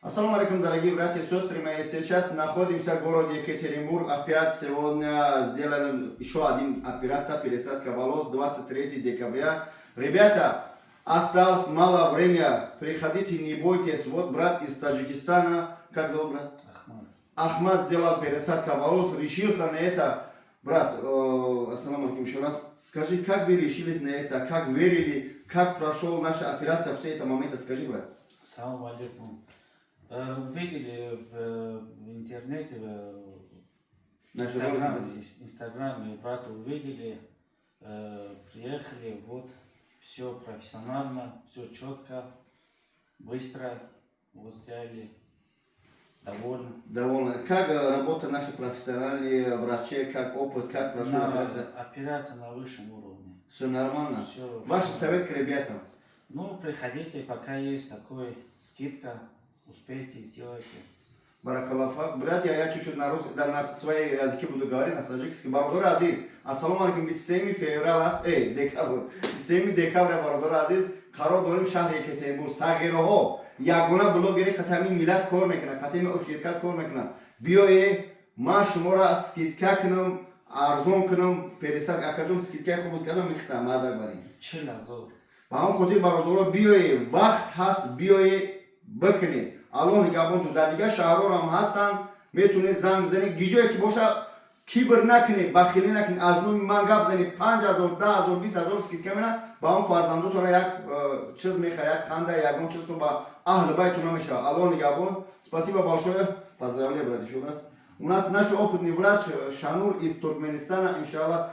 Ассаламу алейкум, дорогие братья и сестры мои. Сейчас находимся в городе Екатеринбург. Опять сегодня сделали еще один операция, пересадка волос, 23 декабря. Ребята, осталось мало времени. Приходите, не бойтесь. Вот брат из Таджикистана. Как зовут брат? Ахмад. Ахмад сделал пересадка волос, решился на это. Брат, ассаламу алейкум еще раз. Скажи, как вы решились на это, как верили, как прошел наша операция, все это моменты, скажи, брат. Салам алейкум. Увидели в интернете, в Наши ролики, да? Инстаграме, Инстаграме брата увидели, приехали, вот, все профессионально, все четко, быстро, вот сделали, довольны. Довольно. Как работа наши профессиональные врачи, как опыт, как прошла операция? Операция на высшем уровне. Все нормально? Всё. Ваш совет к ребятам? Ну, приходите, пока есть такой скидка, успейте, сделайте. Баракаллах. Братья, я чуть-чуть на русском, да, на своей языке буду говорить, на таджикском. Бародари азиз, ассалому алейкум, 27 феврал аст, эй, декабр, 27 декабр, бародари азиз, қарор дорим шаҳри Екатеринбург, сағираҳо, ягона блогери қатами миллат кор мекунад, қатами ширкат кор мекунад. Биёе, ман шуморо скидка кунам, арзон кунам, пересадка, акаҷон, скидкаи хуб буд кардам, мехтам, мардак барин. 40 000. Ба ҳамон хотир, бародаро, биёе, вақт ҳаст, биёе, бикунед. Аллоҳ нигаҳбонтон. Дар дигар шаҳрҳоро ҳам ҳастанд, метавонед занг бизанед, гиҷое ки боша, кибр накунед, бахилӣ накунед, аз номи ман гап занед, 5000, 10 000, 20 000 скидка мена, ба он фарзандотона як чиз мехаред, як қанда, ягон чизтон ба аҳли байтон намешавад. Аллоҳ нигаҳбон. Спасибо большое, поздравляю, брат, еще раз. У нас наш опытный врач Шанур из Туркменистана, иншаллах.